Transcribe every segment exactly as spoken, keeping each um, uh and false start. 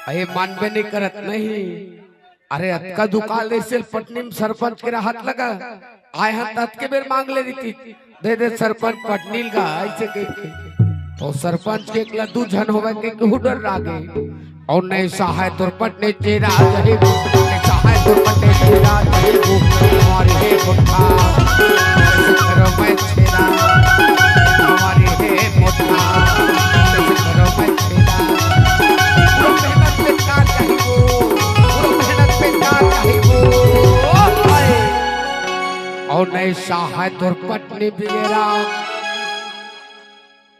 अरे मानबे नहीं करत नहीं। अरे अतका दुकान ले से पटनी में सरपंच के रहत लगा। आए हन त अतके बेर मांग ले रही थी। दे दे सरपंच पटनी का ऐसे के। तो सरपंच के एकला दू झन होवे के केहू डर लागे। और नहीं सहाय तोर पटनी तेरा जही। नहीं सहाय तोर पटनी तेरा जही। हमारी हे पुरखा। करो मैं छेदा। हमारी हे पुरखा। करो मैं छेदा। मेहनत पे का कही वो, पूरा मेहनत पे का कही वो। और नहीं सहाय तोर पटनी बिलेरा,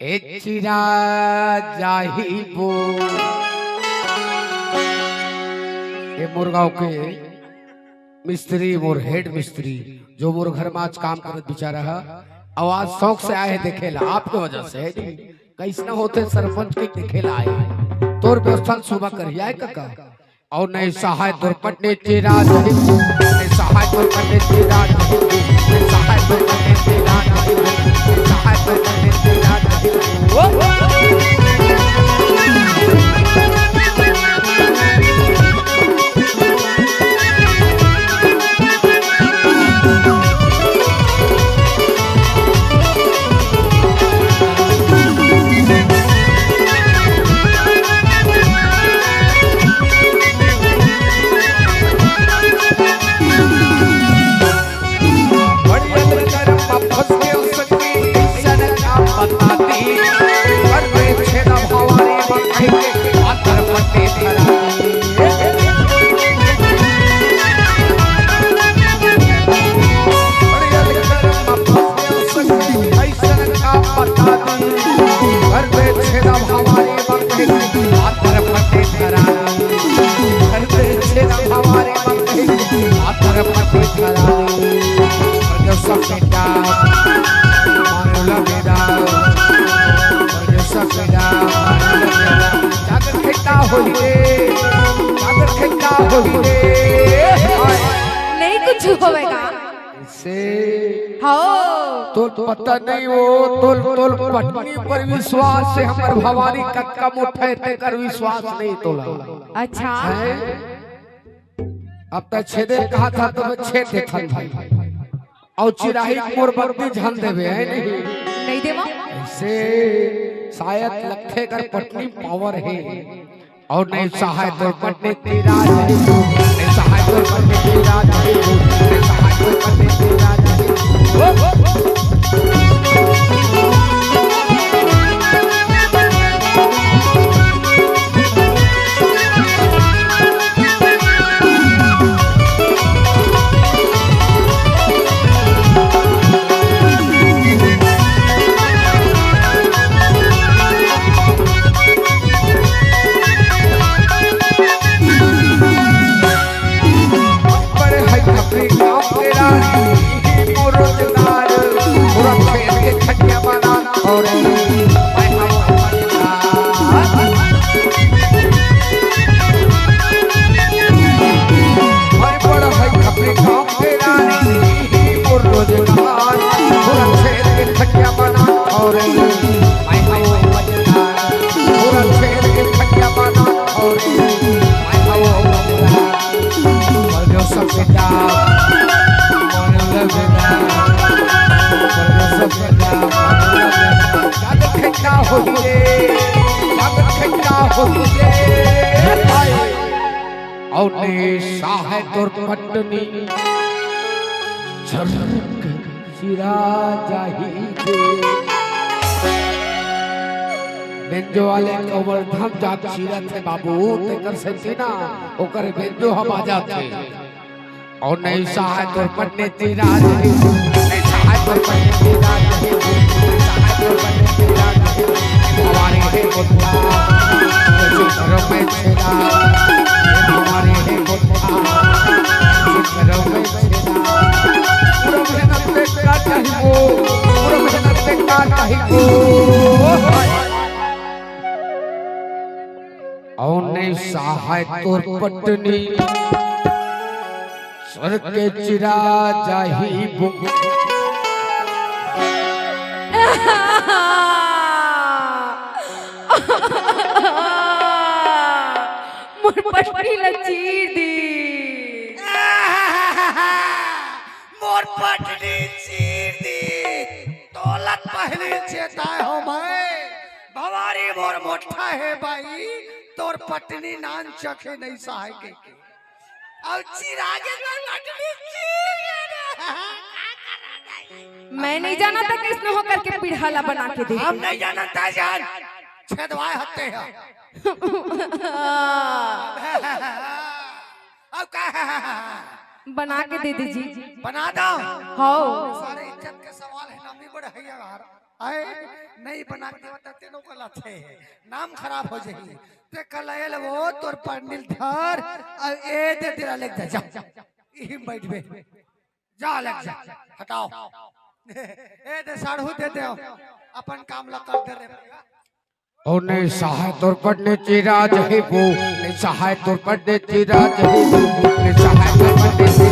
ए चिरा जाही वो। ये मोर गांव के मिस्त्री, मोर हेड मिस्त्री, जो मोर घर में आज काम करत बेचारा है, और आज शौक से आए हैं देखे ला, आपके वजह से है जी। कैसना होते सरपंच के देखे ला आए, तोर व्यवस्था सुबह करिए आए काका। और नहीं सहाय दुर्पट ने तेरा नहीं, नहीं सहाय दुर्पट ने तेरा नहीं, नहीं सहाय दुर्पट ने तेरा नहीं, नहीं सहाय दुर्पट ने तेरा नहीं। ओ, ओ, नहीं कुछ होवेगा। से हो। तोल पता नहीं वो, तोल, तोल पटनी पर विश्वास से हमर भवानी कक्का मोठे तेकर विश्वास नहीं तोला। अच्छा। हैं? अब तक छेदे कहा था तो मैं छेद देथन भाई। और चिराही मोर बत्ती झन देवे है नहीं। नहीं देवा। ऐसे शायद लखे कर पटनी पावर है। और नहीं सहाय तोर पटनी तेरा नहीं, नहीं सहाय तोर पटनी तेरा नहीं, नहीं सहाय तोर पटनी तेरा नहीं। ओ, ओ, ओ। और ने साहे तोर पटनी झरक चिरा जाही दे। बेंजो वाले कमर धम जात चिरत हे बाबू, तेकर सेती ना ओकर बेंजो ह बाजत हे। और नहीं सहाय तोर पटनी तेरा नहीं, नहीं सहाय तोर पटनी तेरा नहीं, नहीं सहाय तोर पटनी तेरा नहीं। हमारे हे बुद्धा, जो घर में छेदा, हमारे हे बुद्धा, जो घर में छेदा। पूरा मेहनत पे का चाहिए वो, पूरा मेहनत पे का चाहिए वो। और नहीं सहाय तोर पटनी स्वर्ग के चिरा जाही बुक। मोर पटनी ला चीर दिस। मोर पटनी चीर दिस। तोला पहिली चेताय हों मैं, भवारी मोर मोट्ठा हे बाई, तोर पटनी नानचक हे, नइ सहाय कहिके। अउ चिरागे मोर पटनी चीर गे रे। मैं नइ जानत हंव कइसने हो करके पीढ़ा ला बना के दे। हम नइ जानत हन जान, छेदवाय हते ह। अब का? बना के दे दीजिए। बना दंव। हव। सारे इज्जत के सवाल हे, नामी बड़े हे यार। आय, नइ बना के देवत तेनो गलत हे, नाम खराब हो जाही। ते कल आयल वो तोर पटनी ल धर, अउ ए दे तेला लेके जा, जा। इही म बइठबे। जा लेके जा, हटाव। ए दे साढ़ू दे दे, अपन काम ला कर दे रे। ओ नइ सहाय तोर पटनी चीरा जही बू, नइ सहाय तोर पटनी चीरा जही बू, नइ सहाय तोर पटनी